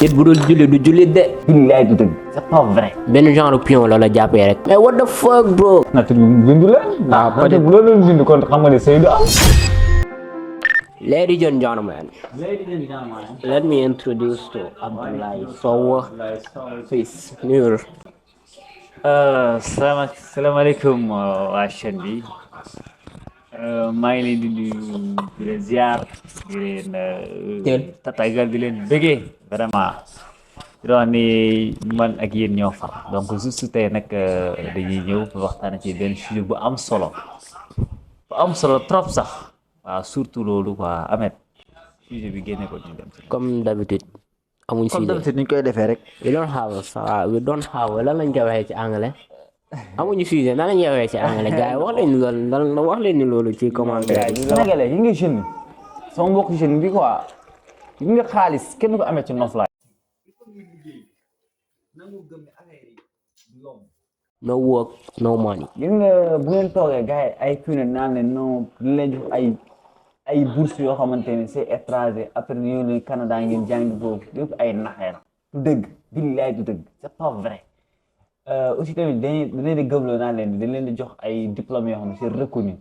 nit bu dul julli du jullit de. billaay du dëgg c'est pas vrai. benn genre pion la jàppee rek. mais what the fuck bro. nature bi bindu la. peut-être bu loolu bindu kon xam nga ne Seydou am. Ladies and gentlemen, let me introduce to Abdoulaye Sow. Please, Nur. salaamaaleykum waa chaîne bi maa ngi leen di nuyu di leen ziar di leen tatagal di leen bëggee vraiment di wax ni man ak yéen ñoo far donc juste tey nag dañuy ñëw pour waxtaan ci benn sujet bu am solo trop sax waaw surtout loolu quoi Ahmed sujet bi génne ko ñu dem Comme d'habitude. amuñ comme d'habitude ni ñu koy defee rek. we don't have lan lañ koy waxee ci anglais amuñu sujet nan lañ koy waxee ci anglais gars yi wax leen loolu ci commentaire yi. Sénégalais yi nga jeune sama mbokk jeune bi quoi yi nga xaalis kenn ko amee ci noflaay. no work no money. gis nga bu ngeen toogee gars yi ay kii ne naan ne non li leen jox ay bourses yoo xamante ne c'est étranger après ñu ne Canada ngeen jàngi foofu lépp ay naxee la du dëgg billaay du dëgg c'est pas vrai aussi tamit dañ di gëmloo naan leen dañ leen di jox ay diplômes yoo xam ne c'est reconnu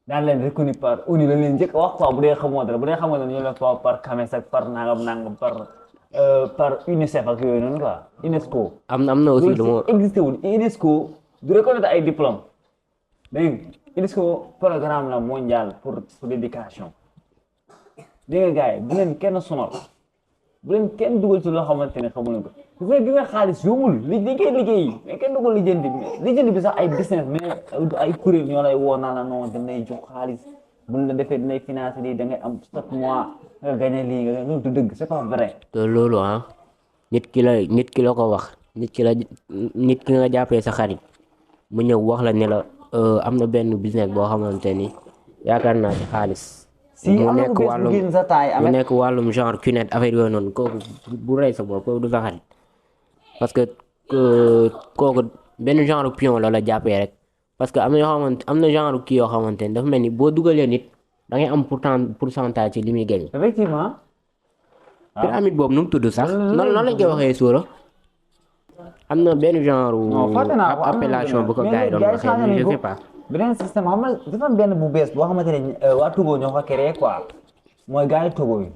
naan leen reconnu par ONU lañ leen njëkk wax quoi bu dee xamoo dara bu dee xamoo dara ñu leen fa par CAMES ak par nangam par UNICEF ak yooyu noonu quoi UNESCO. am na aussi lu ma existé wul UNESCO du reconnaître ay diplômes dégg nga UNESCO programme la mondial pour l'éducation dégg nga gars yi bu leen kenn sonal bu leen kenn dugal ci loo xamante ne xamuleen ko gi nga xaalis yombul liggéey mais kenn dugal lijjanti bi sax ay business mais ay kuréel ñoo lay woo naa la non dañ lay jox xaalis buñ la defee dinay financer lii da ngay am chaque mois nga gagné lii nga loolu du dëgg c'est pas vrai. te loolu nit ki la ko wax nit ki nga jàppee sa xarit mu ñëw wax la ne la am na benn business boo xamante ni yaakaar naa ci xaalis. mu nekk wàllum genre cunette affaire yooyu noonu kooku bu rey sa bopp kooku du sa xarit parce que kooku benn genre pion la jàppee rek parce que am na genre kii yoo xamante ni dafa mel ni boo dugalee nit da ngay am pourcentage ci li muy gañ. effectivement. pyramide boobu nu mu tudd sax noonu lañ koy waxee suura am na benn genre appellation bu ko gars yi doon waxee mais je sais pas. beneen système xam nga dafa am benn bu bees boo xamante ne waa Togo ñoo ko créé quoi mooy gars yi Togo yi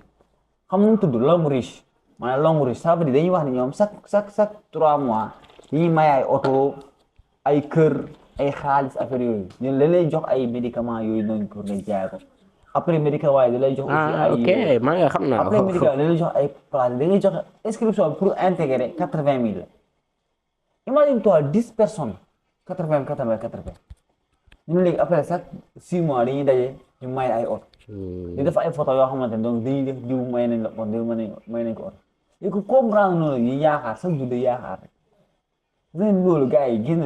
xam nga nu mu tudd l'homme riche maanaam l'homme riche ça veut dire dañuy wax ne ñoom chaque 3 mois dañuy may ay oto ay kër ay xaalis affaire yooyu ñun dañ lay jox ay médicaments yooyu noonu pour nga jaay ko après médicaments yi da lay jox aussi ay ok maa ngi xam naa après médicaments da lay jox ay place da ngay jox inscription pour intégrer 80 000 la imagine toi 10 personnes 80 ñu léegi après chaque 6 mois dañuy daje ñu may ay oto di def ay photo yoo xamante ne donc dañuy def diw may nañ la oto diw may nañ ko oto léegi ko comprendre noonu ñu yaakaar chaque jour day yaakaar rek ren loolu gars yi génn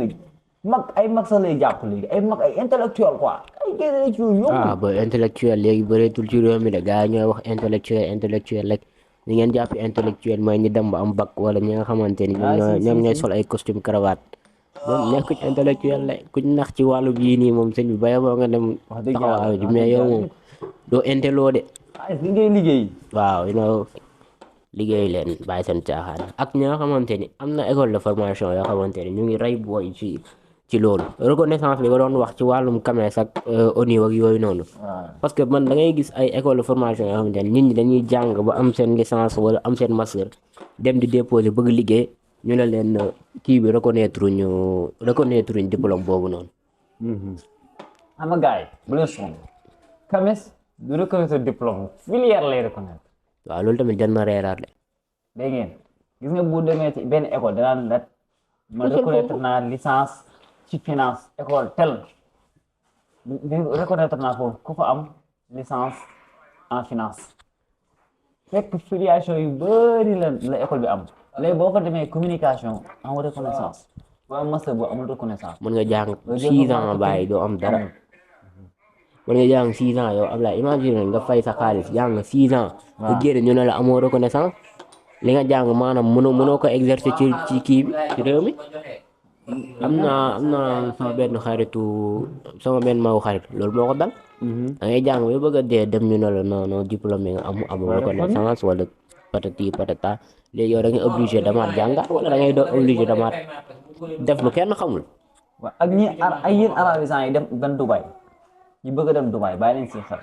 ay mag sax lay jàpp léegi ay mag ay intellectuel quoi ay génn ci yooyu ba intellectuel léegi bëreetul ci réew mi de gars yi ñooy wax intellectuel rek li ngeen jàpp intellectuel mooy ñi dem ba am bac wala ñi nga xamante ni ñoom ñooy sol ay costume cravate moom nekkuñ intellectuel la kuñ nax ci wàllu bii nii moom sëñ bi baya boo nga dem taxawaaw ji mais yow moom doo inteloo de liggéey waaw liggéey leen bàyyi seen caaxaan ak ñi nga xamante ni am na école de formation yoo xamante ni ñu ngi rey booy ci loolu reconnaissance bi nga doon wax ci wàllum CAMES ak ONU ak yooyu noonu parce que man da ngay gis ay école de formation yoo xamante ni nit ñi dañuy jàng ba am seen licence wala am seen master dem di déposer bëgg liggéey ñu ne leen kii bi reconnaître ñu diplôme boobu noonu. xam nga gars yi bu leen sonn CAMES du reconnaître diplôme filière lay reconnaître. waaw loolu tamit dañ ma reeraat de. dégg ngeen gis nga bu demee ci benn école danaan la ma reconnaître naa licence ci finance école tel reconnaître naa foofu ku fa am licence en finance fekk filiation yu bëri la école bi am. léegi boo fa demee communication amul reconnaissance boo am master boo amul reconnaissance. mën nga jàng 6 ans bàyyi doo am dara mën nga jàng 6 ans yow Ablaye imagine nga fay sa xaalis jàng 6 ans. nga génn ñu ne la amoo reconnaissance li nga jàng maanaam mënoo ko exercer ci kii bi ci réew mi. am na sama benn magu xarit loolu moo ko dal. da ngay jàng ba bëgg a dee dem ñu ne la non diplôme nga amul reconnaissance wala patati patata léegi yow da ngay obligé damaat jàngaat wala da ngay doon obligé damaat def lu kenn xamul. waaw ak ay yéen arabisants yi dem Dubaï ñu bëgg a dem Dubaï bàyyi leen si xel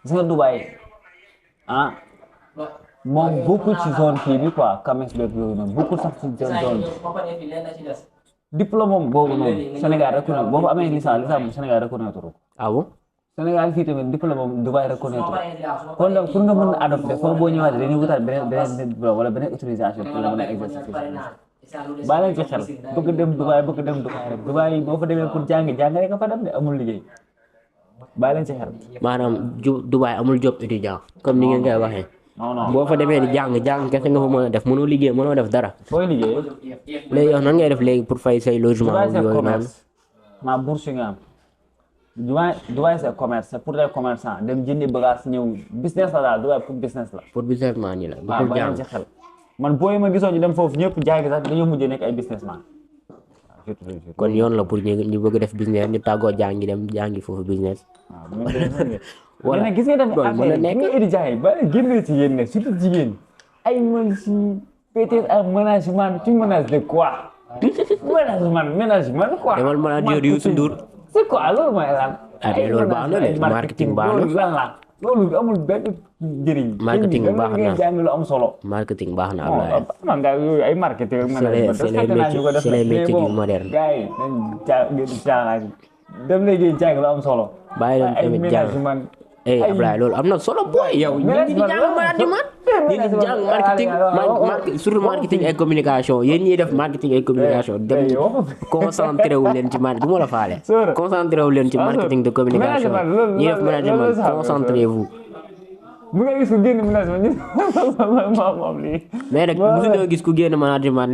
gis nga Dubaï ah moom bokkul ci zone kii bi quoi commerce beeg yooyu noonu bokkul sax ci zone diplôme moom boobu noonu Sénégal reconnaître boo fa amee licence Sénégal reconnaître ko. ah bon Sénégal fii tamit diplôme moom Dubaï reconnaître kon nag pour nga mën a adopté foofu boo ñëwaatee dañuy wutaat beneen diplôme wala beneen autorisation pour nga mën a exercer bàyyi leen ci xel bëgg dem Dubaï rek Dubaï boo fa demee pour jàngale nga fa dem de amul liggéey bàyyi leen ci xel. maanaam Dubaï amul job étudiant comme ni ngeen koy waxee. non boo fa demee di jàng kese nga fa mën a def mënoo liggéey mënoo def dara. fooy liggéey. léegi yow nan ngay def léegi pour fay say logement Dubaï c'est yooyu noonu. commerce ma bourse nga am Dubaï c'est commerce c'est pour les commerçants dem jëndi bagage ñëw business la daal Dubaï pour business la. pour businessman yi la. waaw pour bàyyi jàng leen ci xel man booy ma gisoon ñu dem foofu ñëpp jaay gi sax dañoo mujjee nekk ay businessman. kon yoon la pour ñu bëgg def business ñu tàggoo jàngi dem jàngi foofu business. wala gis nga tamit loolu mën na affaire nekk. yi nga étudiants yi ba génne ci yéen ne surtout jigéen ay man si peut-être ay management tu menaces de quoi management quoi. demal manager Youssou Ndour. c'est quoi loolu mooy lan. ah mais loolu baax na de marketing baax na. loolu lan la loolu amul benn njëriñ. Marketing baax na. jàng lu am solo. marketing baax na Ablaye. man nga yooyu ay marketing ak management c'est les métiers c'est les métiers du moderne. gars yi nañ caaxaan dem léegi jàng lu am solo. bàyyi leen ay tamit jàng. management Ablaye loolu am na solo booy yow ñu ngi di jàng management ñu ngi di jàng marketing surtout marketing et communication yéen ñiy def marketing et communication dem concentré wu leen ci du ma la faale concentré wu leen ci marketing de communication ñi def management concentrez-vous. bu nga gis ku génn management ñu moom lii. mais nag mosuñoo gis ku génn management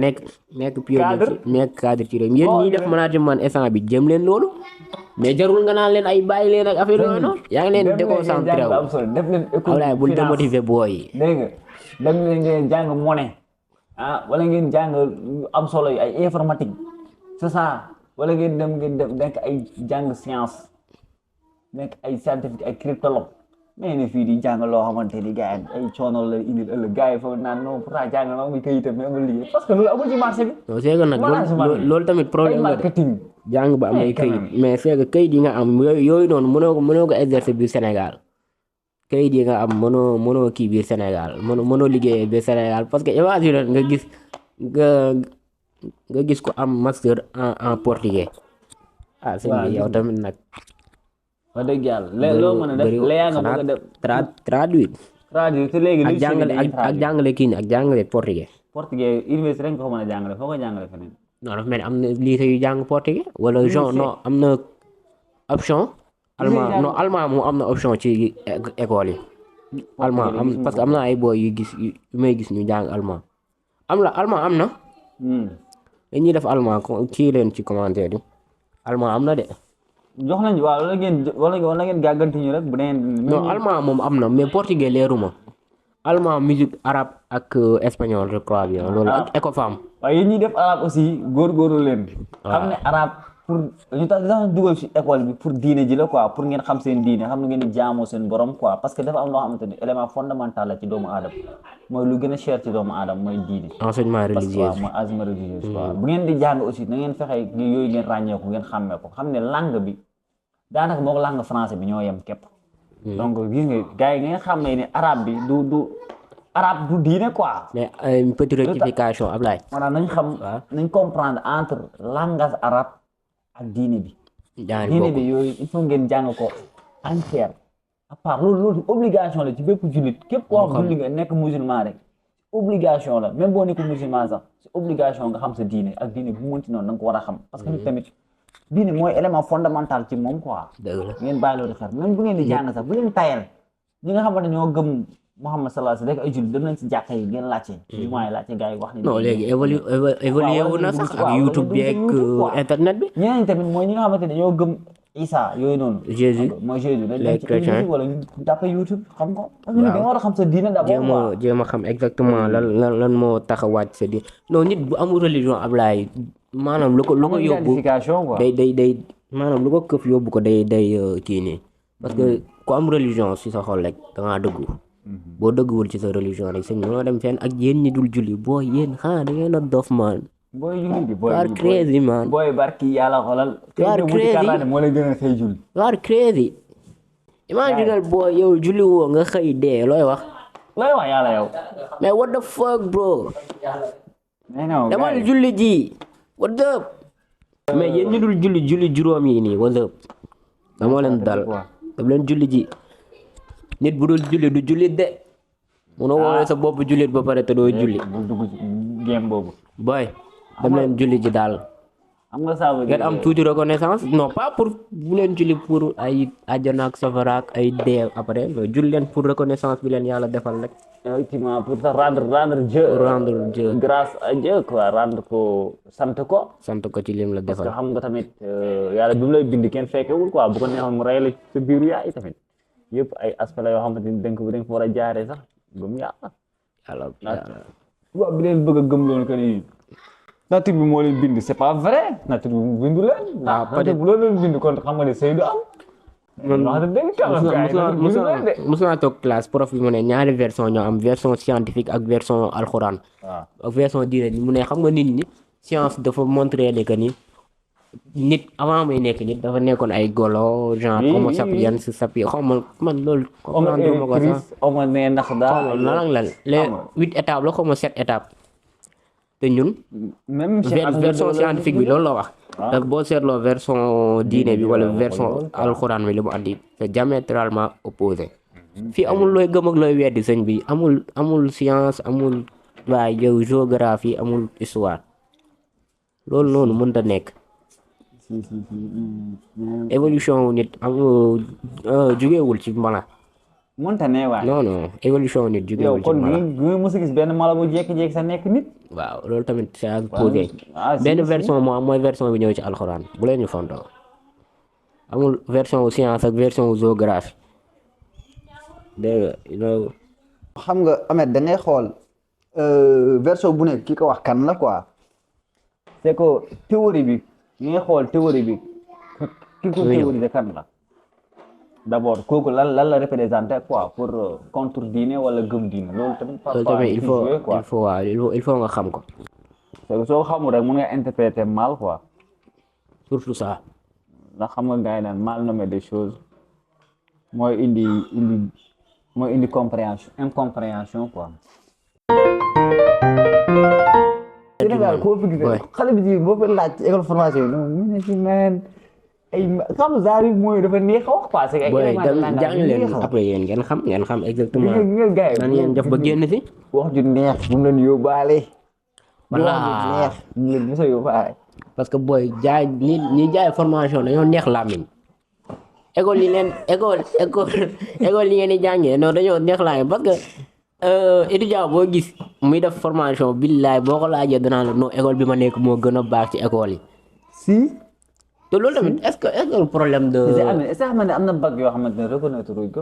nekk pionnier nekk cadre ci réew mi yéen ñiy def management instant bi jëm leen loolu mais jarul nga naan leen ay bàyyi leen ak affaire yooyu noonu yaa ngi leen déconcentré wu. def leen Ablaye bul démotiver booy yi. dégg nga dem leen ngeen jàng monnaie wala ngeen jàng am solo yi ay informatique c'est ça wala ngeen dem nekk ay jàng science nekk ay scientifique ay cryptologue mais ne fii di jàng loo xamante ni gars yi ay coono la indil ëllëg gars yi foog naan non pourtant jàng na muy kayitam mais amul liggéey parce que loolu amul ci marché bi. non c'est que nag loolu tamit problème la de jàng ba am ay kayit mais c'est que kayit yi nga am yooyu noonu mënoo ko exercer biir Sénégal kayit yi nga am mënoo kii biir Sénégal mënoo liggéeyee biir Sénégal parce que imagine nga gis ko am master en portugais sëñ bi yow tamit nag. wax dëgg yàlla loo mën a def léegi nga bëgg a def traduire te léegi ak jàngale kii ak jàngale portugais. portugais université rek nga ko mën a jàngale foo ko jàngale feneen. non dafa mel ni am na lycée yu jàng portugais wala genre non am na option. allemand non allemand moom am na option ci école yi. allemand am parce que am na ay boy yu may gis ñu jàng allemand allemand am na. dañuy def allemand kii leen ci commentaire yi allemand am na de. jox nañu waaw wala ngeen gàgganti ñu rek bu dee. non allemand moom am na mais portugais leeruma allemand musique arabe ak espagnol je crois bien loolu ak écofam. waaw yéen ñi def arabe aussi góorgóorlu leen. xam ne arabe pour ñu tax dafa dugal ci école bi pour diine ji la quoi pour ngeen xam seen diine xam ne ngeen di jaamoo seen borom quoi parce que dafa am loo xamante ni élément fondamental la ci doomu aadama mooy lu gën a cher ci doomu aadama mooy diine. enseignement religieux parce que mooy enseignement religieux quoi bu ngeen di jàng aussi na ngeen fexe yooyu ngeen ràññee ko ngeen xàmmee ko xam ne langue bi. daanaka moo ko langue français bi ñoo yem képp. donc gis nga gars yi ngeen xam ne arabe bi du arabe du diine quoi. mais petite rectification Ablaye. maanaam nañ xam nañ comprendre entre langage arabe ak diine bi. diine bi yooyu il faut ngeen jàng ko entière à part loolu obligation la ci bépp jullit képp koo xam julli nga nekk musulman rek obligation la même boo nekkul musulman sax c'est obligation nga xam sa diine ak diine bu mu mënti noonu da nga ko war a xam parce que nit tamit. diine mooy élément fondamental ci moom quoi. dëgg la ngeen bàyyi loolu xel même bu ngeen di jàng sax bu leen tayal ñi nga xamante ne ñoo gëm Muhammad sallallahu alayhi wasallam rek ay jullit dem nañ si jàkka yi ngeen laajte. jumaa yi laajte gars yi wax ni. non léegi évolué wu na sax ak YouTube bi ak internet bi. ñeneen tamit mooy ñi nga xamante ne ñoo gëm Isa yooyu noonu. Jésus mooy Jésus dañ leen ci wala ñu tapé YouTube xam ko. parce que nit da nga war a xam sa diine d'abord quoi. jéem a xam exactement lan moo tax a wàcc sa diine non nit bu amul religion Ablaye maanaam lu ko yóbbu day maanaam lu ko këf yóbbu ko day kii nii parce que ku am religion si sa xol rek da ngaa dëggu boo dëgguwul ci sa religion rek sëñ mënoo dem fenn ak yéen ñi dul julli boo yéen xanaa da ngeen a dof man. booy julli bi you are crazy man. booy barki yàlla xoolal. you are crazy moo lay gën a say julli. you are crazy. imaginal boo yow julli woo nga xëy dee looy wax. looy wax yàlla yow. mais what the fuck bro. dama julli ji. what up. mais yéen ñu dul julli juróom yi nii what up. dama leen dal dam leen julli ji. nit bu dul julli du jullit de. munoo woowee sa bopp jullit ba pare te doo julli. bu dugg ci game boobu. boy dam leen julli ji daal. xam nga saa ngeen am tuuti reconnaissance non pas pour bu leen julli pour ay àjjana ak safara ak ay dee après mais julli leen pour reconnaissance bi leen yàlla defal rek. effectivement pour te rendre Dieu. grâce à Dieu quoi rendre ko sant ko. sant ko ci lim la defal. parce que xam nga tamit yàlla bi mu lay bind kenn fekkewul quoi bu ko neexoon mu rey la sa biiru yaay tamit yëpp ay aspect la yoo xamante ni da nga ko war a jaaree sax gëm yàlla. tubaab bi leen bëgg a gëm loolu que ni nature bi moo leen bind c'est pas vrai nature bi mu bindu leen. nature bi loolu leen bind kon xam nga ne Seydou am. mos naa toog classe prof bi mu ne ñaari version ñoo am version scientifique ak version alxuraan. ak version diine mu ne xam nga nit ñi science dafa montrer ne que ni nit avant muy nekk nit dafa nekkoon ay golo genre homo sapiens sapiens xaw ma man loolu. comprendre ma ko sax xaw ma ne ndax daa lan la les 8 étapes la xaw ma 7 étapes. te ñun. même version scientifique bi loolu la wax. ak boo seetloo version diine bi wala version alxuraan bi li mu andi c'est diamétralement opposé. fii amul looy gëm ak looy weddi sëñ bi amul science amul waaye yow géographie amul histoire loolu noonu mënta nekk. évolution wu nit amul jugewul ci mbala. mënta ne waay non non évolution wu nit jugewul ci mbala. yow kon mos a gis benn mala bu jékki-jékki sa nekk nit. waaw loolu tamit c'est à poser benn version moo am mooy version bi ñëw ci alxuraan bu leen ñu fontoo amul version wu science ak version wu géographie dégg nga xam nga Ameth da ngay xool version bu nekk ki ko wax kan la quoi. c'est que théorie bi ngay xool théorie bi ki ko théorie kan la d'abord kooku lan la représenté quoi pour contre diine wala gëm diine loolu tamit il faut nga xam ko. parce que soo xamul rek mun nga interpréter mal quoi. surtout ça. ndax xam nga gars yi naan mal nommer des choses mooy indi incompréhension quoi. Sénégal koo fi gis xale bi ji boo fa laaj ci école formation yi non management ay xam zaar yi mooy dafa neex a wax quoi. c'est que jàng leen après yéen ngeen xam exactement nan ngeen def ba génn si. wax ju neex bu mu leen yóbbaale. voilà neex bu mu leen mos a yóbbaale. parce que booy jaay ñi jaay formation dañoo neex làmmiñ école yi ngeen di jàngee non dañoo neex làmmiñ parce que étudiant boo gis muy def formation billaay boo ko laajee danaa la non école bi ma nekk moo gën a baax ci école yi. si. te loolu tamit est-ce que problème de. est-ce que xam nga am na bac yoo xamante ne reconnaître wuñ ko.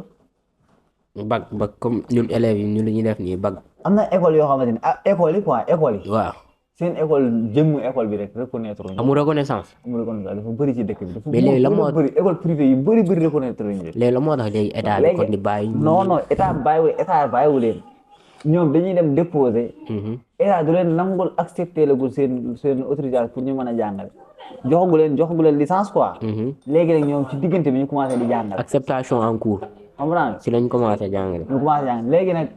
bac comme ñun élèves yi ñun li ñuy def nii bac. am na école yoo xamante ne école yi quoi école yi. waaw seen école jëmmu école bi rek reconnaître wuñ ko. amul reconnaissance. dafa bëri ci dëkk bi. mais léegi la moo bëri école privée yu bëri reconnaître wuñ leen. léegi la moo tax léegi état bi kon di bàyyi. non état bàyyiwu leen ñoom dañuy dem déposer. état du leen nangul accepter lagul seen autorisation pour ñu mën a jàngale. joxagu leen licence quoi. léegi nag ñoom ci diggante bi ñu commencé di jàngale. acceptation en cours. comprendre si lañ commencé jàngale. léegi nag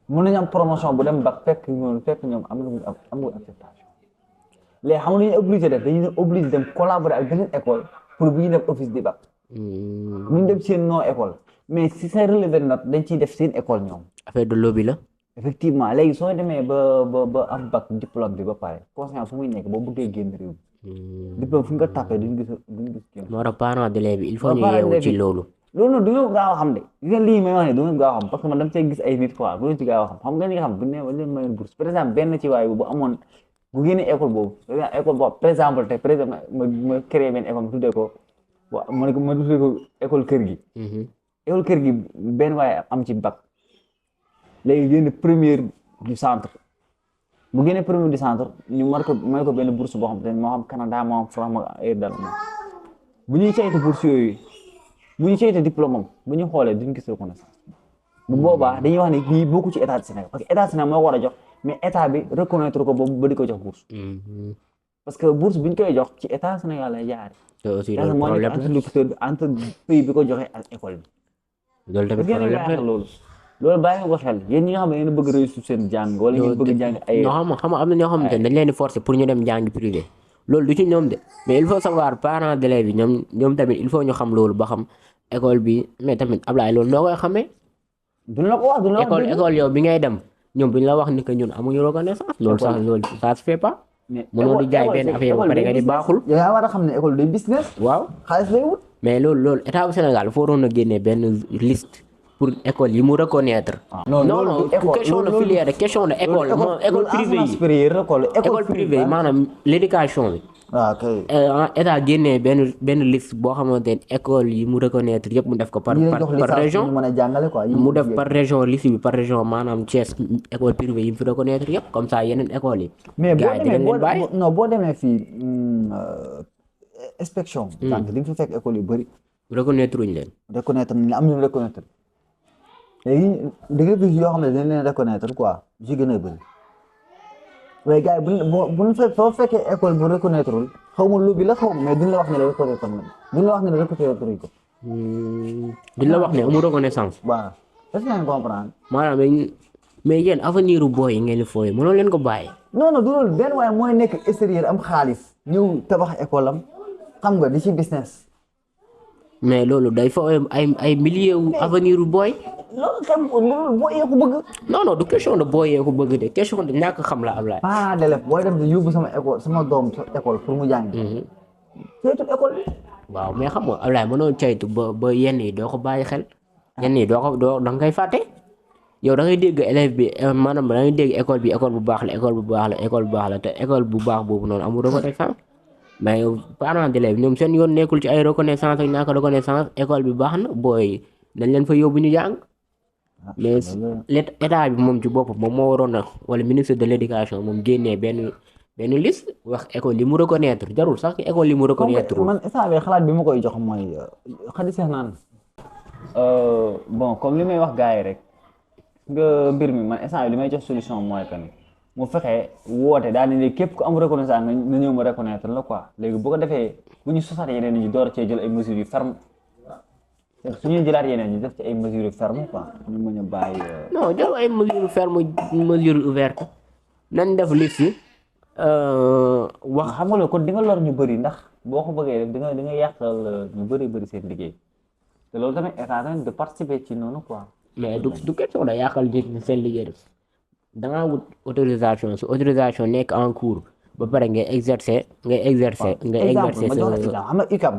mën nañu am promotion bu dem bac fekk ñoom amul acceptation. léegi xam nga ñu obligé def dañuy obligé dem collaborer ak beneen école pour bu ñu dem office di bac. bu ñu dem seen non école mais si sa relevé note dañ ciy def seen école ñoom. affaire de lobby la. effectivement léegi soo demee ba am bac diplôme bi ba pare conscience fu muy nekk boo bëggee génn réew mi diplôme fu ñu ko tapé duñ gis kenn. moo tax parents d'élèves bi il faut ñu yeewu ci loolu. loolu du ñu gaaw a xam de gis lii may wax ne du ñu gaaw a xam parce que man dama see gis ay nit quoi bu ñu ci gaaw a xam nga ni nga xam bu ne leen mayoon bourse par exemple benn ci waay bu amoon bu génnee école boobu par exemple tey par exemple ma créé benn école ma tuddee ko ma tuddee ko école kër gi. école kër gi benn waay am ci bac léegi génn première du centre bu génnee première du centre ñu may ko benn bourse boo xam te moo xam Canada moo xam France moo dal bu ñuy saytu bourse yooyu bu ñu saytu diplôme am bu ñu xoolee duñ gis reconnaissance bu boobaa dañuy wax ne kii bokku ci état du Sénégal parce que état du Sénégal moo ko war a jox mais état bi reconnaître ko ba di ko jox bourse parce que bourse bi ñu koy jox ci état Sénégal lay jaar te aussi état loolu moo nekk problème la interlocuteur bi entre pays bi ko joxe ak école bi loolu tamit ngeen problème la loolu bàyyi ko xel yéen ñi nga xam ne yéen a bëgg réussir seen jàng wala ngeen bëgg jàng ay non xam nga am na ñoo xamante ne dañ leen di forcer pour ñu dem jàngi privé loolu du ci ñoom de mais il faut savoir parents d'élèves yi ñoom tamit il faut ñu xam loolu ba xam école bi mais tamit Ablaye loolu noo koy xamee duñ la ko wax duñ la wax école yow bi ngay dem ñoom buñ la wax ni que ñun amuñu reconnaissance loolu sax loolu ça se fait pas mënoo di jaay benn affaire ba pare nga di baaxul yow yaa war a xam ne école day business waaw xaalis lay wut mais loolu état bu Sénégal foo doon a génnee benn liste pour école yi mu reconnaître non question de filière question de école école privée yi école privée yi maanaam l'éducation bi waaw kay état génnee benn liste boo xamante ne école yi mu reconnaître yëpp mu def ko par région mën a jàngale quoi mu def par région liste bi par région maanaam Thiès école privée yi mu fi reconnaître yëpp comme ça yeneen écoles yi mais gars yi dinañ leen bàyyi non boo demee fii inspection donc di nga fi fekk école yu bëri reconnaître uñ leen reconnaître nañ am ñu reconnaître léegi da nga gis yoo xam ne dañ leen reconnaître quoi yu gën a bëri waaye gars yi buñ soo fekkee école bu reconnaître wul xaw ma lobby la xaw ma mais duñ la wax ne la reconnaître nañ duñ la wax ne la reconnaître ko duñ la wax ne amul reconnaissance waaw est-ce que ngeen comprendre maanaam mais yéen avenir u booy yi ngeen di fooyee mënoo leen ko bàyyi non non du loolu benn waaye mooy nekk extérieur am xaalis ñëw tabax école am xam nga di ci business mais loolu day fa ay milliers wu avenir u booy loolu xam loolu booy yee ko bëgg non du question de booy yee ko bëgg de question de ñàkk xam la Ablaye parents d'élèves booy dem di yóbbu sama école sama doom école pour mu jàng ceytu école bi waaw mais xam nga Ablaye mënoo caytu ba yenn yi doo ko bàyyi xel yenn yi doo da nga koy fàtte yow da ngay dégg élève bi maanaam da ngay dégg école bi école bu baax la école bu baax la école bu baax la te école bu baax boobu noonu amul reconnaissance mais yow parents d'élèves ñoom seen yoon nekkul ci ay reconnaissance ak ñàkk reconnaissance école bi baax na booy dañ leen fa yóbbu ñu jàng mais état bi moom ci boppam moom moo waroon na wala ministre de l'éducation moom génnee benn liste wax école yi mu reconnaître jarul sax école yi mu reconnaître man instant bi xalaat bi ma koy jox mooy xadi seex naan bon comme li may wax gars yi rek nga mbir mi man instant bi li may jox solution mooy que ni mu fexe woote daal ne képp ku am reconnaissance na ñëw ma reconnaître la quoi léegi bu ko defee bu ñu sosaat yeneen ñi door cee jël ay mesures yu ferme su ñuy jëlaat yeneen ñi def ci ay mesures yu ferme quoi ñu mën a bàyyi non jël ay mesures ferme mesures ouvertes nañ def liste yi wax xam nga loolu kon di nga lor ñu bëri ndax boo ko bëggee def di nga yàqal ñu bëri seen liggéey te loolu tamit état tamit de participer ci noonu quoi mais du question da yàqal nit ñi seen liggéey def da ngaa wut autorisation su autorisation nekk en cours ba pare ngay exercer exemple ma jox la exemple xam nga UCAB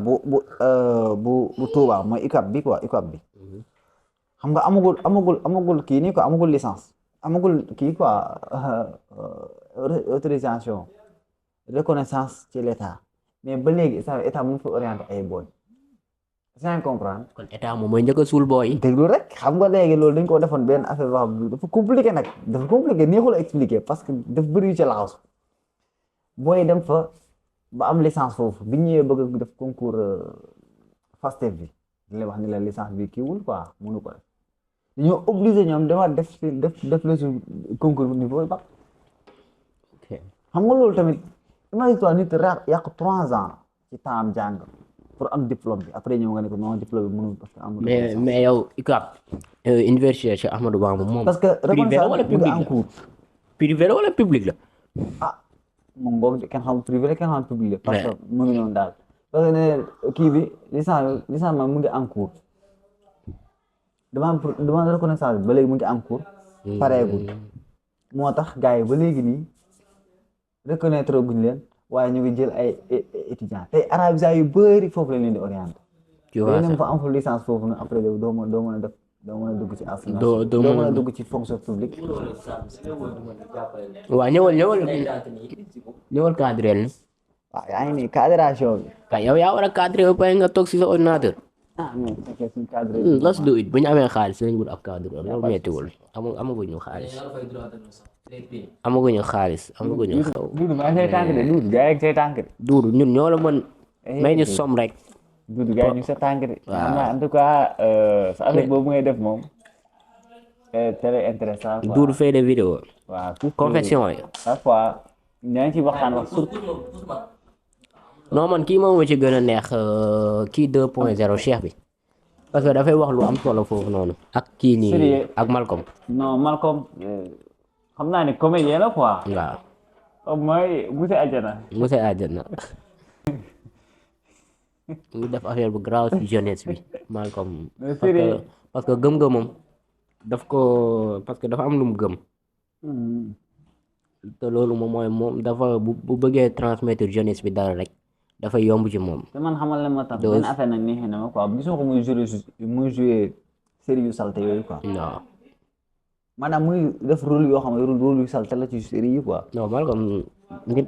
bu Touba mooy UCAB bi quoi UCAB bi xam nga amagul kii nii quoi amagul licence amagul kii quoi autorisation reconnaissance ci l'état mais ba léegi état mu fi orienté ay booy sans comprendre kon état moom mooy njëkk a suul booy déglu rek xam nga léegi loolu dañ ko defoon benn affaire boo xam dafa compliqué nag dafa compliqué neexul a expliquer parce que dafa bëri yu ci laxasu booy dem fa ba am licence foofu bi ñëwee bëgg def concours FASTEF bi di la wax ni la licence bi kiiwul quoi mënu ko def dañoo obligé ñoom dama def la su concours niveau bac xam nga loolu tamit imagine toi nit yàq 3 ans ci temps am jàng pour am diplôme bi après ñëw nga ne ko non diplôme bi mënul parce que amul mais yow UCAB université Cheikh Ahmadou Bamba moom parce que privé la wala public en cours privé la wala public la moom boobu kenn xam privé la kenn xam public la parce que mu ngi noonu daal parce que ne kii bi licence ma mu ngi en cours demande reconnaissance bi ba léegi mu ngi en cours pareegul moo tax gars yi ba léegi nii reconnaître guñ leen waaye ñu ngi jël ay étudiants tey arabisants yu bëri foofu la leen di orienté dem fa am fa licence foofu na après doo mën a def doo mën a dugg ci assurance doo mën a dugg ci fonction publique waaw ñëwal cadre ni waaw yaa ngi nii cadration bi kay yow yaa war a cadre ba pare nga toog si sa ordinateur mais fekkee suñ cadre let's do it bu ñu amee xaalis nañ wut ab cadre loolu méttiwul amaguñu xaalis amaguñu xaalis amaguñu xaw Duudu maa ngi say tànk de Duudu gaa yi say tànk de Duudu ñun ñoo la mën may ñu som rek Duudu gaa yi ñu sa tànk de en tout cas sa affaire boobu ngay def moom très intéressant quoi. Doudou fait des vidéos waaw surtout confession yi. parfois ñaa ngi ci waxtaan wax surtout non man kii moom ma ci gën a neex kii 2.0 Cheikh bi parce que dafay wax lu am solo foofu noonu ak kii nii Sérieux. ak Malcolm. non Malcolm xam naa ne comédien la quoi. waaw mooy monsieur Adjana. monsieur Adjana mu ngi def affaire bu grave ci jeunesse bi Malcolm. Mais parce que sérieux. parce que gëm-gëmam daf ko parce que dafa am lu mu gëm te loolu moom mooy moom dafa bu bëggee transmettre jeunesse bi dara rek dafa yomb ci moom. te man xamal la ma tax Dose. benn affaire nag neexee na ma quoi gisuma ko muy joué série yu salte yooyu quoi. non maanaam muy def rôle yoo xam ne rôle yu salte la ci série yi quoi. non Malcolm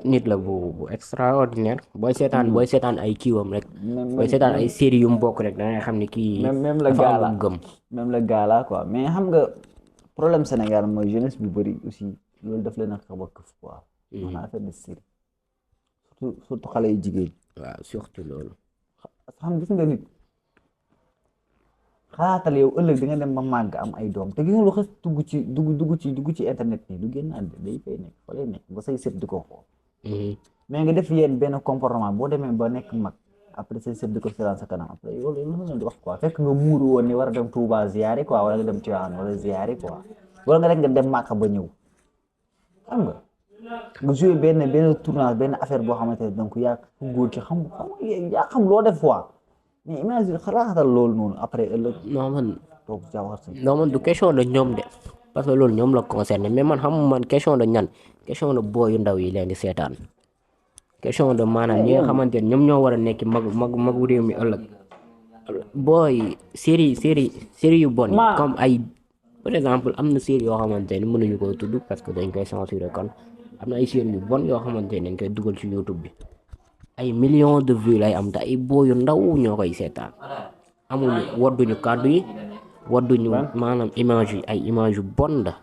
nit la bu extraordinaire booy seetaan ay kiiwam rek booy seetaan ay série yu mu bokk rek da ngay xam ne kii même la dafa gaa am la lu mu gëm. même le gars là quoi mais xam nga problème Sénégal mooy jeunesse bu bëri aussi loolu daf leen a xaw a këf quoi. maanaam affaire de série surtout xale yu jigéen. waaw surtout loolu. xam gis nga nit xalaatal yow ëllëg di nga dem ba màgg am ay doom te gis nga lu xas dugg ci internet nii du génn ànd day fay nekk fa lay nekk ba say sët di ko xool. mais nga def yéen benn comportement boo demee ba nekk mag après say sët di ko seetaan sa kanam après loolu lu leen di wax quoi fekk nga muuru woon ni war a dem Touba ziyaari quoi wala nga dem Tivaouane wala ziyaari quoi wala nga rek nga dem Màkka ba ñëw xam nga joué benn tournage benn affaire boo xamante ne donc yaa ko góor ci xam yaa xam loo def quoi mais imagine xalaatal loolu noonu après ëllëg non man toog jawar sa non man du question de ñoom de parce que loolu ñoom la concerné mais man xam man question de ñan question de booyu ndaw yi leen di seetaan question de maanaam ñi nga xamante ne ñoom ñoo war a nekk magu réew mi ëllëg booy série yu bon yi comme ay par exemple am na série yoo xamante ne mënuñu koo tudd parce que dañ koy censurer kon am na ay série yu bon yoo xamante ne dañ koy dugal ci YouTube bi ay millions de vues lay am te ay booyu ndaw ñoo koy seetaan amuñu wadduñu kàddu yi wadduñu maanaam image yi ay image yu bon la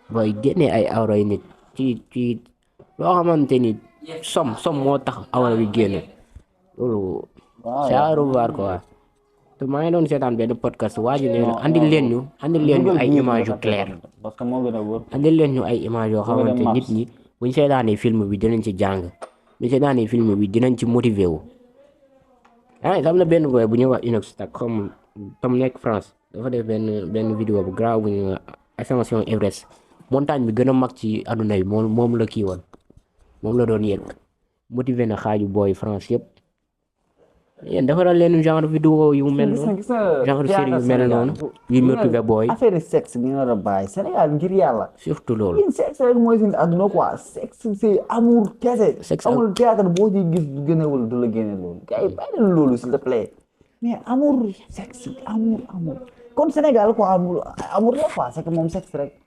booy génnee ay awra yi nit ci loo xamante ni som moo tax awra bi génn loolu c'est à revoir quoi te maa ngi doon seetaan benn podcast waa ji nee na andil leen ñu ay image yu clair parce que moo gën a wóor. andil leen ñu ay image yoo xamante nit ñi buñ seetaanee film bi dinañ ci jàng buñ seetaanee film bi dinañ ci motiver wu am na benn boy bu ñuy wax Inox tak comme tam nekk France dafa def benn vidéo bu grave bu ñu ascension Everest montagne bi gën a mag ci àdduna yi moom la kii woon moom la doon yéeg motiver na xaaju booy France yëpp yéen defaral leen genre vidéo yu mel noonu genre série yu mel noonu yu motiver booy affaire sexe bi nga war a bàyyi Sénégal ngir yàlla surtout loolu yéen sexe rek mooy seen àdduna quoi sexe c'est amour kese Sexe amul théâtre boo ci gis du gën a wala du la génne loolu gars yi bàyyi leen loolu s'il te plaît mais amour sexe amour kon Sénégal quoi amour la quoi c'est que moom sexe rek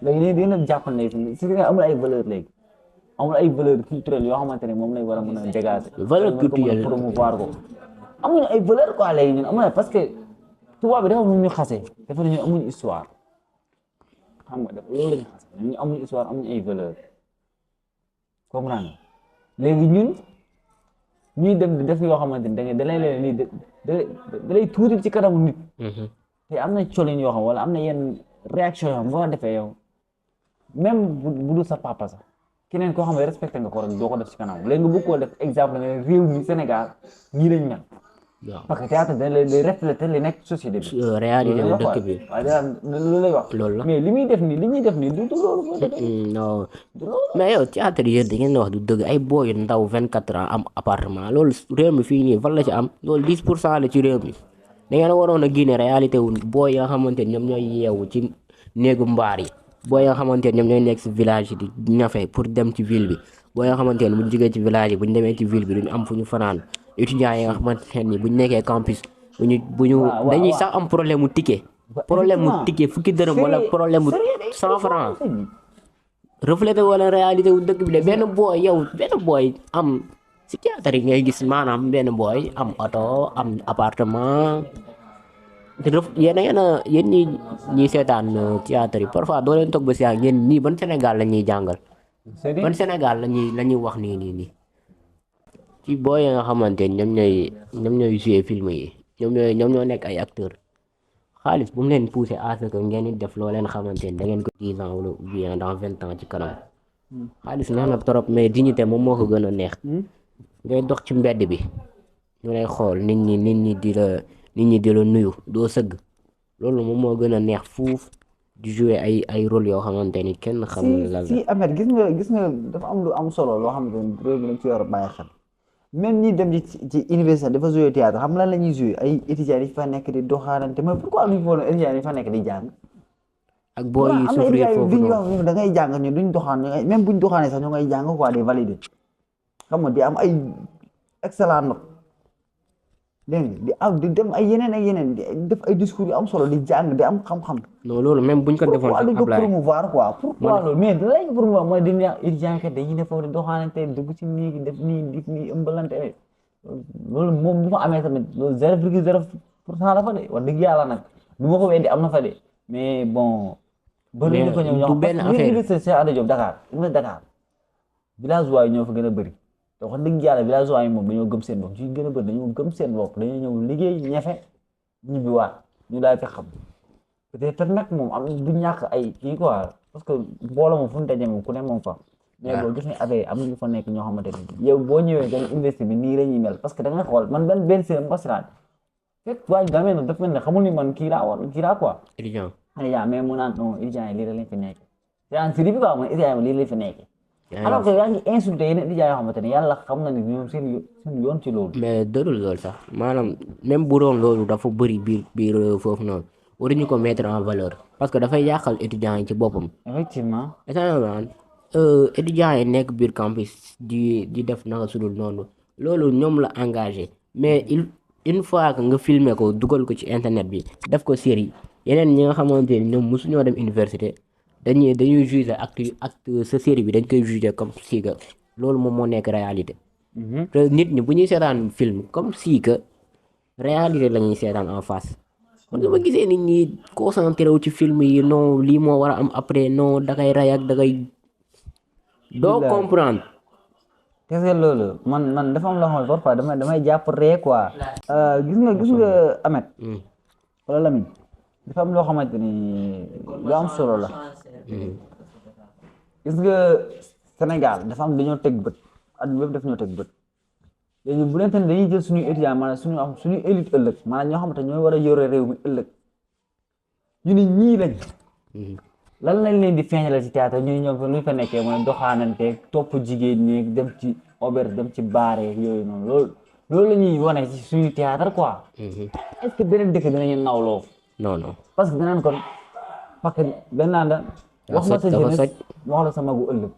léegi ne dina jàppal ne Sénégal amul ay valeur léegi amul ay valeur culturelle yoo xamante ne moom lañ war a mën a dégager valeur culturelle promouvoir ko amuñu ay valeur quoi léegi ñun amuñu parce que tubaab bi dafa am ñu xasee dafa ne ñun amuñu histoire xam nga dafa loolu lañu xasee ñun amuñu histoire amuñu ay valeur comprendre léegi ñun ñuy dem di def yoo xamante ne da ngay da lay leen nii da lay tuuti ci kanamu nit te am na colin yoo xam wala am na yenn réaction yoo xam boo defee yow même bu dul sa papa sax keneen koo xam ne respecté nga ko rek doo ko def ci kanam léegi nga bëgg koo def exemple ne réew mi Sénégal ñii lañ mel waaw parce que théâtre dañ lay refléter li nekk société bi réalité wu dëkk bi waaye daan loolu lay wax loolu la mais li muy def nii du loolu moo def non mais yow théâtre yéen da ngeen wax du dëgg ay booy ndaw 24 ans am appartement loolu réew mi fii nii fan la ci am loolu 10% la ci réew mi da ngeen waroon a génne réalité wu booy ya nga xamante ne ñoom ñooy yeewu ci néegu mbaar yi booy ya nga xamante ne ñoom ñooy nekk si village yi di ñafe pour dem ci ville bi booy ya nga xamante ne buñ jógee ci village yi buñ demee ci ville bi duñu am fu ñu fanaan étudiants yi nga xamante ne buñ nekkee campus buñu dañuy sax am problème mu ticket fukki dërëm wala problème mu 100 francs reflété wala réalité wu dëkk bi de benn booy am si théâtre yi ngay gis maanaam benn booy am oto am appartement yéen ñi seetaan théâtre yi parfois doo leen toog ba si ak yéen nii ban Sénégal la ñuy jàngal ban Sénégal la ñuy wax nii ci booy yi nga xamante ne ñoom ñooy jouer film yi ñoom ñoo nekk ay acteurs xaalis bu mu leen poussé à ce que ngeen di def loo leen xamante ni da ngeen ko 10 ans wala bien dans 20 ans ci kanam xaalis neex na trop mais dignité moom moo ko gën a neex ngay dox ci mbedd bi ñu lay xool nit ñi di la nuyu doo sëgg loolu moom moo gën a neex fuuf di jouer ay rôle yoo xamante ni kenn xamul lan la. si Ahmed gis nga dafa am lu am solo loo xamante ni réew mi dañ ci war a bàyyi xel même ñi dem ci université dafa jouer théâtre xam lan la ñuy jouer ay étudiants yi fa nekk di doxaanante mais pourquoi duñ foog étudiants yi fa nekk di jàng. ak booy yi souffrir foofu noonu da ngay jàng ñu duñ doxaan même buñ doxaanee sax ñu ngay jàng quoi di valider xam nga di am ay excellent note dégg nga di dem ay yeneen ak yeneen di def ay discours yu am solo di jàng di am xam-xam. non loolu même buñ ko defoon sax pourquoi duñ ko Ablaye promouvoir quoi pourquoi loolu mais lañ ko promouvoir mooy di neex étudiant kat dañuy def foofu di doxaanante dugg ci nii def nii ëmbalante loolu moom bu ma amee tamit loolu 0,0% la fa de wax dëgg yàlla nag du ma ko weddi am na fa de mais bon. bëri na ko ñëw ñoo benn xam affaire université Cheikh Anta Diop Dakar villageois yi ñoo fa gën a bëri te wax dëgg yàlla villageois yi moom dañoo gëm seen bopp ci gën a bëri dañoo gëm seen bopp dañoo ñëw liggéey ñefe ñibbiwaat ñu daal fi xam peut-être nag moom am du ñàkk ay kii quoi parce que mbooloo moom fu mu daje moom ku ne moom fa mais boo gis ne affaire am ñu fa nekk ñoo xamante ne yow boo ñëwee dañ investi bi nii la ñuy mel parce que da nga xool man benn seen mbasiraan fekk waaye nga mel ne dafa mel ne xamul ni man kii laa quoi étudiant yaa mais mu naan non étudiants yi lii la lañ fi nekk c'est en série bi quoi mooy étudiants yi lii lañ fi nekk alors que yaa ngi insulté yeneen étudiants yoo xamante ne yàlla xam na ni ñoom seen yoon ci loolu mais dërul loolu sax maanaam même bu doon loolu dafa bëri biir foofu noonu waruñu ko mettre en valeur parce que dafay yàqal étudiants yi ci boppam effectivement étudiants yi nekk biir campus di def naka sudul noonu loolu ñoom la engagé mais une fois que nga filmer ko dugal ko ci internet bi def ko série yeneen ñi nga xamante ni ñoom mosuñoo dem université dañuy juger acte sa série bi dañ koy juger comme si que loolu moom moo nekk réalité te nit ñi bu ñuy seetaan film comme si que réalité la ñuy seetaan en face kon dama gisee nit ñi concentré wu ci film yi non lii moo war a am après non da koy ray ak da koy doo comprendre kese loolu man dafa am loo xam ne parfois damay jàpp ree quoi gis nga Ahmed wala Lamine dafa am loo xamante ni lu am solo la gis nga Sénégal dafa am dañoo teg bët adduna bépp daf ñoo teg bët léegi bu leen tamit dañuy jël suñuy étudiant maanaam suñuy élite ëllëg maanaam ñoo xamante ñooy war a yore réew mi ëllëg ñu ni ñii lañ lan lañ leen di feeñalal ci théâtre ñu ñoom luñ fa nekkee mooy doxaananteeg topp jigéen ñi dem ci auberge dem ci baare yooyu noonu loolu la ñuy wane ci suñu théâtre quoi est-ce que beneen dëkk dinañu nawloo non parce que danaan kon parce que dañ naan la wax ma sa jeunesse wax la sa magu ëllëg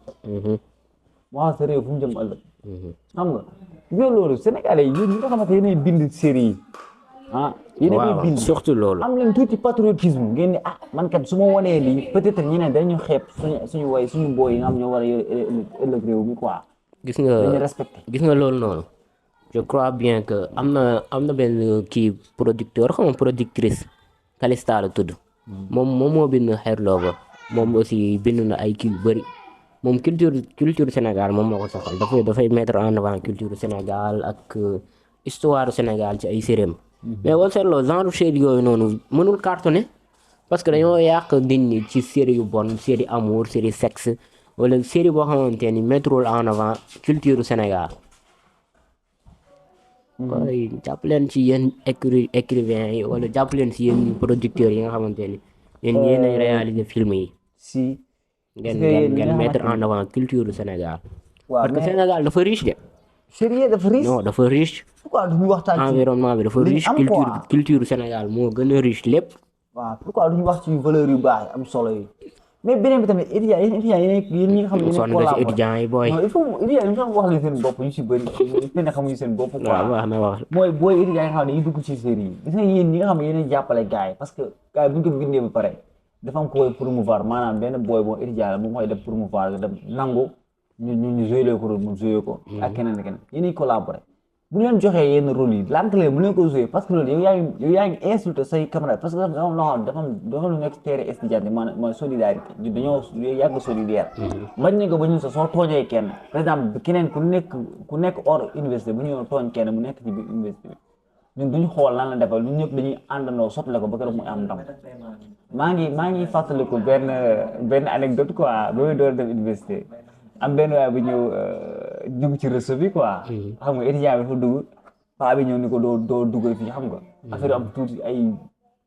wax la sa réew fu mu jëm ëllëg xam nga yow loolu sénégalais yi ñi nga xamante yéenay bind série yi yéenay bind surtout loolu am leen tuuti patriotisme ngeen ni man kat su ma wanee lii peut-être ñeneen dañu xeeb suñu woy suñu booy yi nga xam ñoo war a yore ëllëg réew mi quoi gis nga dañu respecté gis nga loolu noonu je crois bien que am na benn kii producteur xam nga productrice Calista la tudd moom moo bind xeerloo ba moom aussi bind na ay kii yu bëri moom culture Sénégal moom moo ko soxal dafay mettre en avant culture Sénégal ak histoire Sénégal ci ay séréem mais boo seetloo genre série yooyu noonu mënul cartonné parce que dañoo yàq nit ñi ci série yu bon série amour série sexe wala série boo xamante ni mettrul en avant culture Sénégal koy jàpp leen ci yéen écrivains yi wala jàpp leen ci yéen producteurs yi nga xamante ni yéen yéenay réaliser film yi si ngeen mettre en avant culture du Sénégal parce que Sénégal dafa riche de sérieux dafa riche non dafa riche pourquoi duñu waxtaan ci environnement bi dafa riche culture Sénégal moo gën a riche lépp waaw pourquoi duñu wax ci valeur yu baax am solo yi mais beneen bi tamit étudiants yéen ñi nga xam ne sonn nga ci étudiants yi booy il faut étudiants yi wax leen seen bopp ñu si bëri ne xamuñu seen bopp quoi waaw wax na wax mooy booy étudiants yi nga xam ne dañuy dugg ci série yi gis nga yéen ñi nga xam ne yéen jàppale gars yi parce que gars yi bu ñu ko bindee ba pare dafa am ko koy promouvoir maanaam benn booy boo étudiant la moom koy def promouvoir nga dem nangu ñu joué ko rôle mu joué ko ak keneen ak keneen yéenay collaboré bu leen joxee yenn rôle yi lànkale bu leen ko joué parce que loolu yow yaa ngi insulté say camarades parce que dafa am loo xam dafa lu nekk terre étudiante maanaam mooy solidarité ñu dañoo yàgg solidaire bañ nañ ko ba ñu sa soo tooñee kenn par exemple keneen ku nekk hors université bu ñëw tooñ kenn mu nekk ci biir université bi ñun duñu xool lan la defal ñun ñëpp dañuy àndandoo sotle ko ba keroog muy am ndam maa ngi fàttaliku benn anecdote quoi ba muy door def université am benn waay bu ñëw dugg ci réseau bi quoi xam nga étudiant bi fa dugg paa bi ñëw ni ko doo duggal fii xam nga affaire am tuuti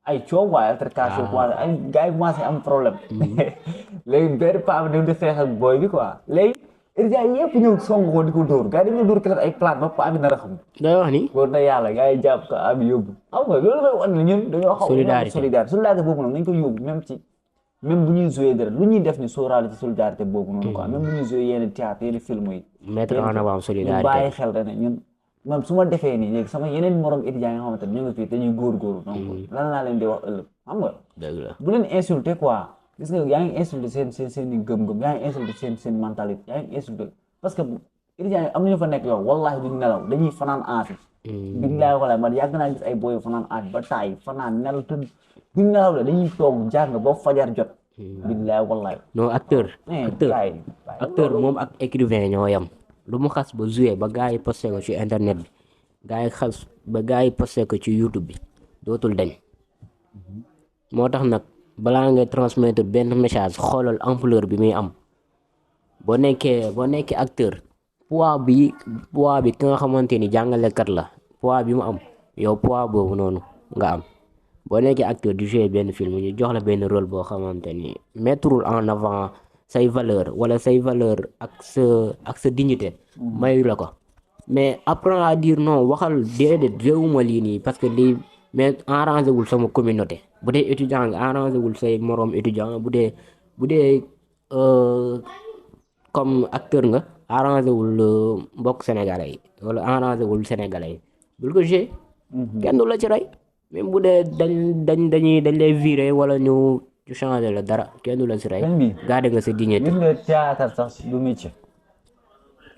ay coow waaye altercation quoi ay gars yi commencé am problème léegi benn paa bi dem di xeex ak booy bi quoi léegi étudiant yëpp ñëw song ko di ko dóor gars yi dañoo dóor keroog ay plate ba paa bi nar a xam day wax ni góor na yàlla gars yi jàpp ko am yóbbu xam nga loolu may wan ne ñun dañoo xaw solidarité boobu noonu nañ ko yóbbu même bu ñuy joué dara lu ñuy def ni sóoraale ci solidarité boobu noonu quoi même bu ñuy joué yenn théâtre yenn film yi mettre en avant ñu solidarité bàyyi xel ne ñun man su ma defee nii léegi sama yeneen morom étudiants yi nga xamante ne ñu ngi fii dañuy góorgóorlu donc lan laa leen di wax ëllëg xam nga dëgg la bu leen insulté quoi gis nga yaa ngi insulté seen i gëm-gëm yaa ngi insulté seen mentalité yaa ngi insulté parce que étudiants yi am nañu fa nekk yow wallahi duñ nelaw dañuy fanaan aafi billahi wala man yàgg naa gis ay booy fanaan aafi ba taay fanaan nelaw te duñ nelaw la dañuy toog jàng ba fajar jot billahi wallahi non acteur moom ak écrivain ñoo yam lu mu xas ba joué ba gars yi posté ko ci internet bi gars yi posté ko ci YouTube bi dootul dañ moo tax nag balaa ngay transmettre benn message xoolal ampleur bi muy am boo nekkee acteur poids bi ki nga xamante ni jàngalekat la poids bi mu am yow poids boobu noonu nga am boo nekkee acteur du jouer benn film ñu jox la benn rôle boo xamante ni mettrul en avant say valeur wala say valeur ak sa dignité mayu la ko mais apprends à dire non waxal déedéet réewuma lii nii parce que lii mais arrangé wul sama communauté bu dee étudiant nga arrangé wul say moroom étudiant bu dee comme acteur nga arrangé wul mbokk sénégalais yi wala arrangé wul sénégalais yi bul ko jouer kenn du la ci rey même bu dee dañ lay virer wala ñu changer la dara kenn du la ci rey garder nga sa dignité. gis nga théâtre sax du métier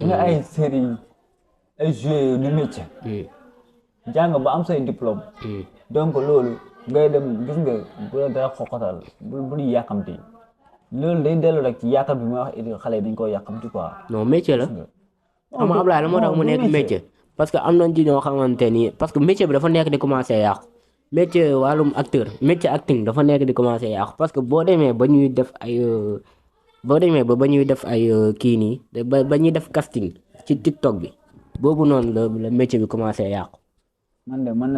nga ay série ay joué du métier jàng ba am say diplôme donc loolu ngay dem gis nga bu la dara xoxatal bu ñu yàqamti loolu day dellu rek ci yàqam bi may wax xale yi dañ koo yàqamti quoi non métier la xam nga Ablaye la moo tax mu nekk métier parce que am nañ ci ñoo xamante ni parce que métier bi dafa nekk di commencer yàqu métier wàllum métier acting dafa nekk di commencer yàqu parce que boo demee ba ñuy def ay kii nii ba ñuy def casting ci TikTok bi boobu noonu la métier bi commencer yàqu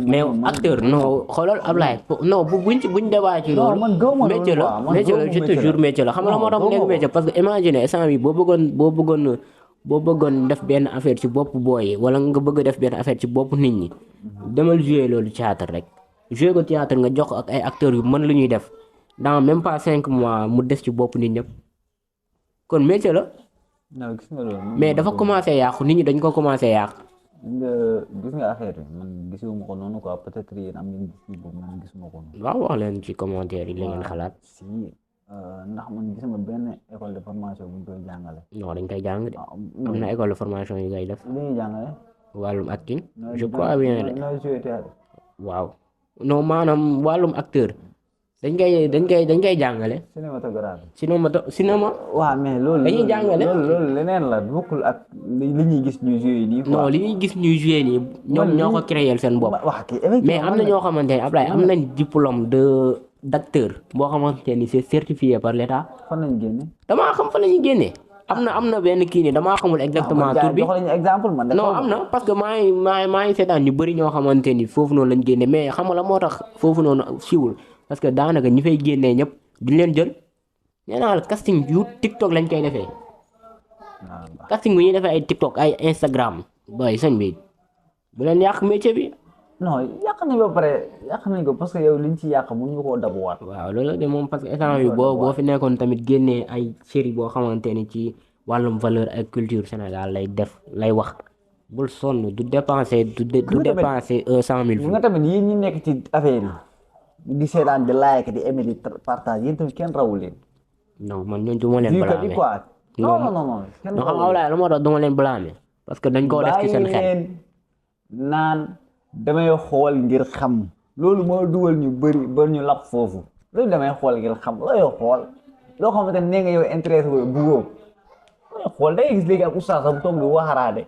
mais acteur non xoolal Ablaye non buñ débat ci loolu métier la je te jure métier la xam nga la moo tax mu nekk métier parce que imagine instant bi boo bëggoon def benn affaire ci bopp booy wala nga bëgg def benn affaire ci bopp nit ñi demal jouer loolu théâtre rek jouer ko théâtre nga jox ak ay acteurs yu mën lu ñuy def dans même pas 5 mois mu des ci bopp nit ñëpp kon métier la mais dafa commencé yàqu nit ñi dañ ko commencé yàq gis nga affaire bi man gisuma ko noonu quoi peut-être yéen am ngeen gis boobu man gisuma ko noonu. waaw wax leen ci commentaire yi li ngeen xalaat. si ndax man gisuma benn école de formation bu ñu koy jàngale. non dañ koy jàng de. am na école de formation yu ngay def. li ñuy jàngale. wàllum acting. je crois bien de. nooy jouer théâtre. waaw non maanaam wàllum acteur. dañ koy jàngale. cinéma. waaw mais loolu. dañuy jàngale loolu leneen la bokkul ak li ñuy gis ñuy joué nii. non li ñuy gis ñuy joué nii ñoom ñoo ko créer seen bopp. mais am na ñoo xamante ne Ablaye am nañ diplôme d'acteur boo xamante ni c'est certifié par l'État. fan lañ génne. damaa xam fan la ñuy génnee. am na benn kii nii damaa xamul exactement tur bi non am na parce que maa ngi seetaan ñu bëri ñoo xamante ni foofu noonu lañ génne mais xam nga la moo tax foofu noonu siiwul parce que daanaka ñi fay génnee ñëpp duñ leen jël nee naa la casting yu TikTok lañ koy defee casting bu ñuy defee ay TikTok ay Instagram boy sëñ bi bu leen yàq métier bi. non yàq nañ ba pare yàq nañ ko parce que yow liñ ci yàq mun ñu koo dabuwaat. waaw loolu de moom parce que instant bi boo fi nekkoon tamit génnee ay série boo xamante ni ci wàllum valeur ak culture Sénégal lay wax bul sonn du dépenser 100 000 nga tamit yéen ñi nekk ci affaire yi di seetaan di like di aimer di partage yéen tamit kenn rawu leen. non man ñooñu du ma leen blâmer non xam nga la moo tax du ma leen blâmer parce que dañ koo def ci seen xel naan damay xool ngir xam loolu moo dugal ñu bëri ba ñu lap foofu loolu damay xool ngir xam looy xool loo xamante ne nee nga yow intéressé wu bu góob looy xool day gis léegi ak oustaz bu toog di waxaraade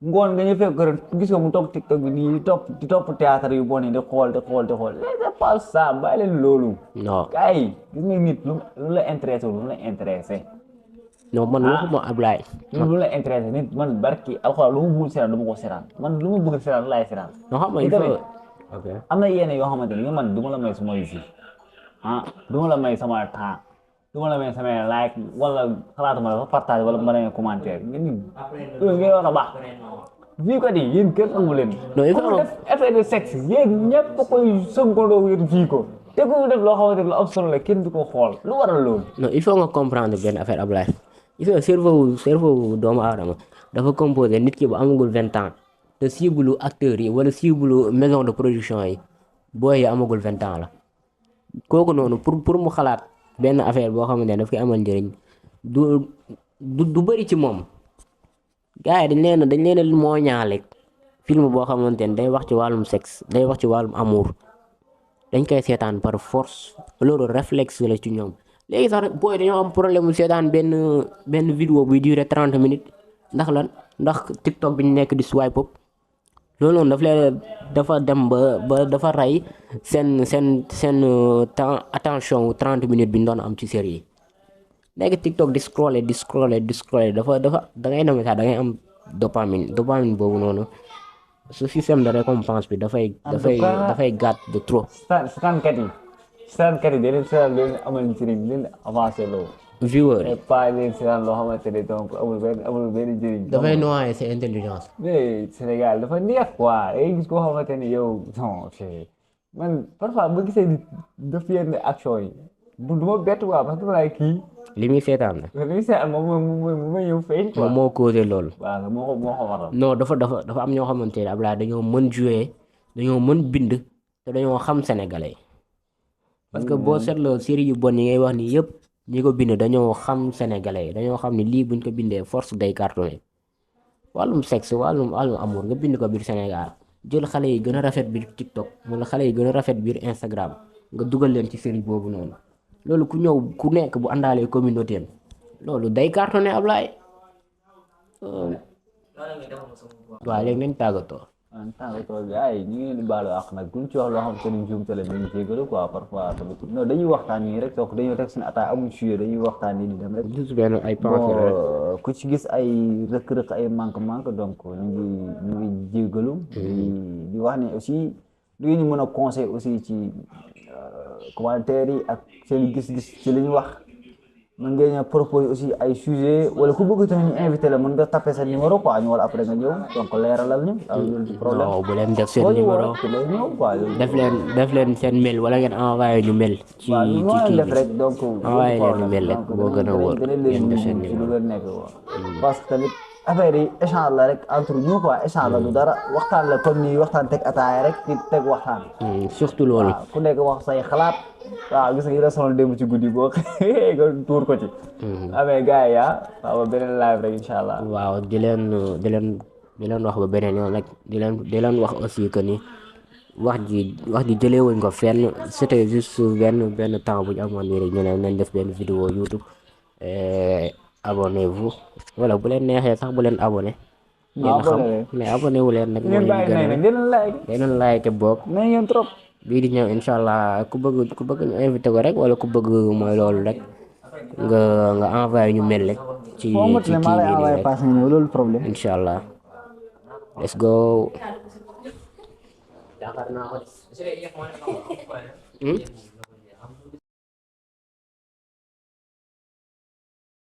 ngoon nga ñu fekk rek gis nga mu topp TikTok bi nii di topp théâtre yu bon yi di xool c'est pas ça bàyyi leen loolu non gars yi gis nga nit lu la intéressé lu la intéressé non man waxuma Ablaye. lu la intéressé nit man barki alxuraan lu mu bëgg seetaan du ma ko seetaan man lu mu bëgg seetaan lu laay seetaan non xam nga il faut ok am na yenn yoo xamante ni man du ma la may sumay vie du ma la may sama temps du ma la may samay like wala xalaatuma la fa partage wala ma demee commentaire ngeen loolu ngeen war a baax vie ko di yéen kenn amu leen non il faut def effet de sexe yéen ñëpp koy sënkandoo yéen vie ko te ku def loo xamante ni lu am solo la kenn du ko xool lu waral loolu non il faut nga comprendre benn affaire Ablaye il faut cerveau doomu aadama dafa composé nit ki bu amagul 20 ans te cible acteurs yi wala cible maison de production yi booy yi amagul 20 ans la kooku noonu pour mu xalaat benn affaire boo xamante ne daf koy amal njëriñ du bëri ci moom gars yi dañ leen moo ñaale film boo xamante ne day wax ci wàllum sexe day wax ci wàllum amour dañ koy seetaan par force loolu réflexe la ci ñoom léegi sax booy dañoo am problème mu seetaan benn vidéo buy durer 30 minutes ndax lan ndax TikTok bi ñu nekk di swipe up loolu noonu dafa dem ba dafa rey seen temps attention wu 30 minutes bi ñu doon am ci série yi léegi TikTok di scroller dafa da ngay demee sax da ngay am dopamine boobu noonu su système de récompense bi dafay gàtt de trop. seetaankat yi dañuy seetaan leen amal njëriñ leen avancé loo. viewer et pas leen seetaan loo xamante ne donc amul benn njëriñ. dafay noyé sa intelligence. mais Sénégal dafa neex quoi day gis koo xamante ni yow non man parfois ba gisee nit def yenn action yi du ma bett quoi parce que dafa kii. li muy seetaan la. li muy seetaan moom ma ñëw feeñ quoi. moom moo causé loolu. waaw moo ko waral. non dafa am ñoo xamante ne Ablaye dañoo mën jouer dañoo mën bind te dañoo xam sénégalais. parce que boo seetloo série yu bon yi ngay wax ni yëpp ñi ko bind dañoo xam sénégalais dañoo xam ni lii buñ ko bindee force day cartonné wàllum sexe wàllum amour nga bind ko biir Sénégal jël xale yi gën a rafet biir TikTok wala xale yi gën a rafet biir Instagram nga dugal leen ci série boobu noonu loolu ku ñëw ku nekk bu àndaalee communauté am loolu day cartonné Ablaye waaw léegi nañ tàggatoo. en tant que tool bi ay ñu ngi leen di baalu àq nag kuñ ci wax loo xam te ni njuumte la ñu jégalu quoi parfois tamit non dañuy waxtaan nii rek donc dañoo teg suñu attaque amul sujet dañuy waxtaan nii di dem rek. juste benn ay pensées rek. ku ci gis ay rëkk-rëkk ay manque donc ñu ngi jégalu. di wax ne aussi lu ñu mën a conseil aussi ci commentaire yi ak seen gis-gis ci li ñu wax. mën ngeen a proposer aussi ay sujet wala ku bëgg tamit ñu invité la mën nga tapé sa numéro quoi ñu wala après nga ñëw donc leeralal ñu. loolu problème non bu leen def seen numéro def leen seen mail wala ngeen envoyé ñu mail. ci kii def rek donc envoyé leen ñu mail rek boo gën a wóor ngeen def seen numéro. parce que tamit affaire yi échange la rek entre ñu quoi échange la du dara waxtaan la comme ni waxtaan teg ataaya rek di teg waxtaan. surtout loolu. waaw ku nekk wax say xalaat. waaw gis nga yi la sonal démb ci guddi boo nga tuur ko ci. amee gars yi waaw beneen live rek incha allah. waaw di leen wax ba beneen yoon rek di leen wax aussi que ni wax ji jëlee wuñ ko fenn c'était juste benn temps bu ñu amoon nii rek ñu ne nañ def benn vidéo YouTube abonnez-vous wala bu leen neexee sax bu leen abonné. ngeen xam mais abonné wu leen nag. ngeen bàyyi nag ngeen like boog. mais ngeen trop. bii di ñëw incha allah ku bëgg ñu invité ko rek wala ku bëgg mooy loolu rek nga envoyé ñu mail rek. ci kii bi rek loolu problème. incha allah let's go.